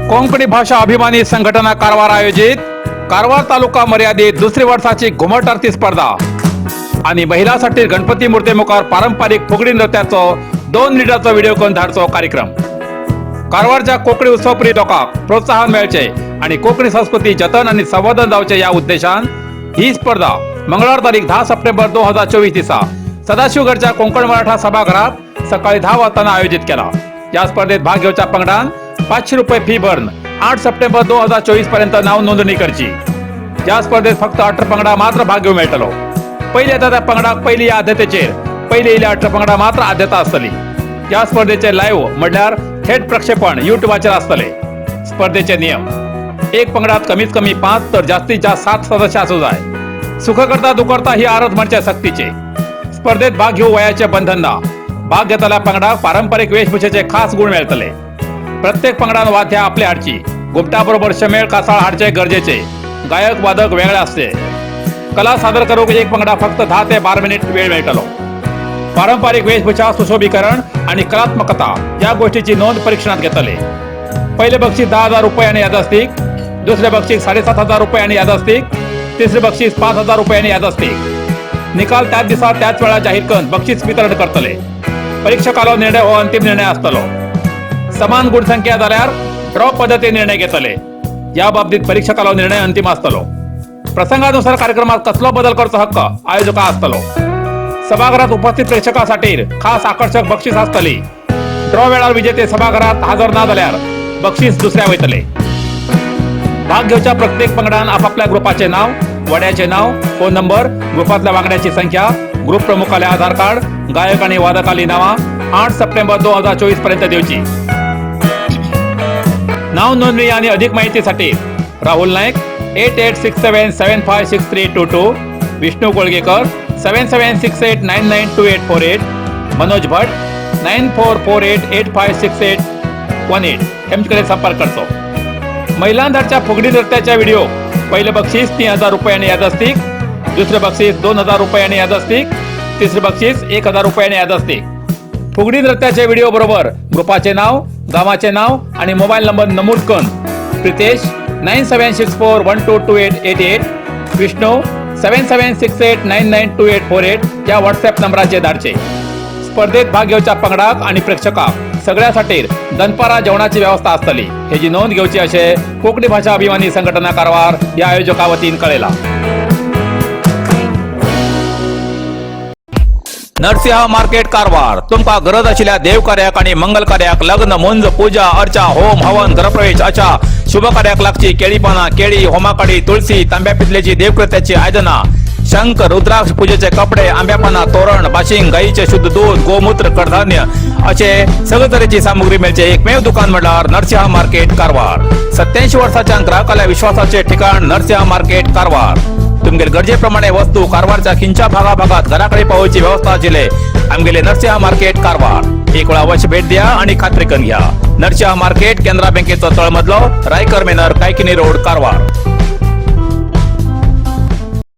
कोंकणी भाषा अभिमानी संघटना कारवार आयोजित कारवार तालुका मर्यादित दुसरी वर्षाची घुमट आरती स्पर्धा आणि महिलांसाठी गणपती मूर्तीमुखार पारंपरिक फुगडी नृत्याचो 2 मिनिटाचो व्हिडिओ करून धाडचो कार्यक्रम. कारवारच्या कोंकणी उत्सवप्रिय लोकांक प्रोत्साहन मेळचे आणि कोंकणी संस्कृती जतन आणि संवर्धन जावचे या उद्देशान ही स्पर्धा मंगळवार तारीख 10 सप्टेंबर 2024 दिसा सदाशिवगडच्या कोंकण मराठा सभागृहात सकाळी 10 वाजताना आयोजित केला. या स्पर्धेत भाग घेवच्या पंगडान 500 रुपये फी भरून 8 सप्टेंबर 2024 पर्यंत नाव नोंदणी करची. या स्पर्धेत फक्त 18 पंगडा मात्र भाग घेऊ मेळटलो. पहिले येता त्या पंगडाक पहिली या आद्यतेचेर, पयली येयल्या 18 पंगडा मात्र आद्यता आसतली. या स्पर्धेचे लाईव्ह म्हणल्यार थेट प्रक्षेपण युट्यूबाचेर आसतले. स्पर्धेचे नियम: एक पंगडात कमीत कमी पाच तर जास्तीत जास्त सात सदस्य असू जाय. सुख करता दुखर्ता ही आरत म्हणचे सक्तीचे. स्पर्धेत भाग घेऊ वयाचे बंधन ना. भाग घेतल्या पंगडाक पारंपरिक वेशभूषेचे खास गुण मेळतले. प्रत्येक पंगडान वाद्या आपले हाडची. घुमटा बरोबर शमेळ, कासाळ हाडचे गरजेचे. गायक, वादक वेगळे असते. कला सादर करूक एक पंगडा फक्त 10 ते 12 मिनिट वेळ मेळटलो. पारंपरिक वेशभूषा, सुशोभीकरण आणि कलात्मकता या गोष्टीची नोंद परीक्षणात घेतले. पहिले बक्षीस 10,000 रुपये आणि यादस्तिक, दुसरे बक्षीस 7500 रुपये आणि यादस्तिक, तिसरे बक्षीस 5000 रुपये आणि यादस्तिक. निकाल त्याच दिसा त्याच वेळा जाहीर करून बक्षीस वितरण करतले. परीक्षकालो निर्णय हो अंतिम निर्णय असतलो. समान गुणसंख्या जाल्यार ड्रॉ पद्धतीने निर्णय घेतले. या बाबतीत परीक्षकालो निर्णय अंतिम असतलो. प्रसंगानुसार कार्यक्रमात कसलो बदल करचो हक्क आयोजका असतलो. सभागृहात उपस्थित प्रेक्षकांसाठी खास आकर्षक बक्षीस असतली. ड्रॉ वेळार विजेते सभागृहात हजर ना जाल्यार बक्षीस दुसऱ्या वयतले. भाग घेवच्या प्रत्येक पंगडान आपापल्या ग्रुपाचे नाव, वड्याचे नाव, फोन नंबर, ग्रुपातल्या वांगड्याची संख्या, ग्रुप प्रमुखाले आधार कार्ड, गायक आणि वादकाली नावा 8 सप्टेंबर 2024 पर्यंत दिवची. नाव नोंदणी आणि अधिक माहितीसाठी राहुल नाईक, 8867756322, विष्णू कोळगेकर, 7768992848, मनोज भट, 9448856818 हेमचे संपर्क करतो. महिलांधारच्या फुगडी नृत्याच्या व्हिडिओ पहिले बक्षीस 3000 रुपये आणि यादस्तिक, दुसरे बक्षीस 2000 रुपये आणि यादस्तिक, तिसरे बक्षीस 1000 रुपये आणि यादस्तिक. फुगडी नृत्याचे व्हिडिओ बरोबर ग्रुपाचे नाव, गावाचे नाव आणि मोबाईल नंबर नमूद करून प्रितेश, 9764122888, विष्णू, 7768992848 या व्हॉट्सअप नंबराचे धाडचे. स्पर्धेत भाग घेवच्या पंगडाक आणि प्रेक्षकाक सगळ्यासाठी दनपारा जेवणाची व्यवस्था असतली, हेजी नोंद घेवची असे कोकणी भाषा अभिमानी संघटना कारवार या आयोजका वतीन कळेला. नरसिंह मार्केट कारवार. तुमका गरज आशिल्ल्या देवकार्याक आणि मंगल कार्याक, लग्न, मुंज, पूजा अर्चा, होम हवन, गृहप्रवेश अशा शुभ कार्याक लागची केळी पाना, केळी, होमाकाडी, तुळशी, तांब्या पितलेची देवकृत्याची आयदना, शंख, रुद्राक्ष, पूजेचे कपडे, आंब्यापाना तोरण, बाशिंग, गाईचे शुद्ध दूध, गोमूत्र, कडधान्य असे सगळे तरेची सामुग्री मिळचे एकमेव दुकान म्हटल्यार नरसिंह मार्केट कारवार. 87 वर्षाच्या ग्राहकाला विश्वासाचे ठिकाण नरसिंह मार्केट कारवार. तुमगेले गरजेप्रमाणे वस्तू कारवारच्या खिंच्या भागाभागात घराकडे पावोवची व्यवस्था आशिल्ले आमगेले नरसिंह मार्केट कारवार. एक वेळा अवश्य भेट द्या आणि खात्री करून घ्या. नरसिंह मार्केट, केनरा बँकेचो तळमजलो, रायकर मेनर, कायकिनी रोड, कारवार.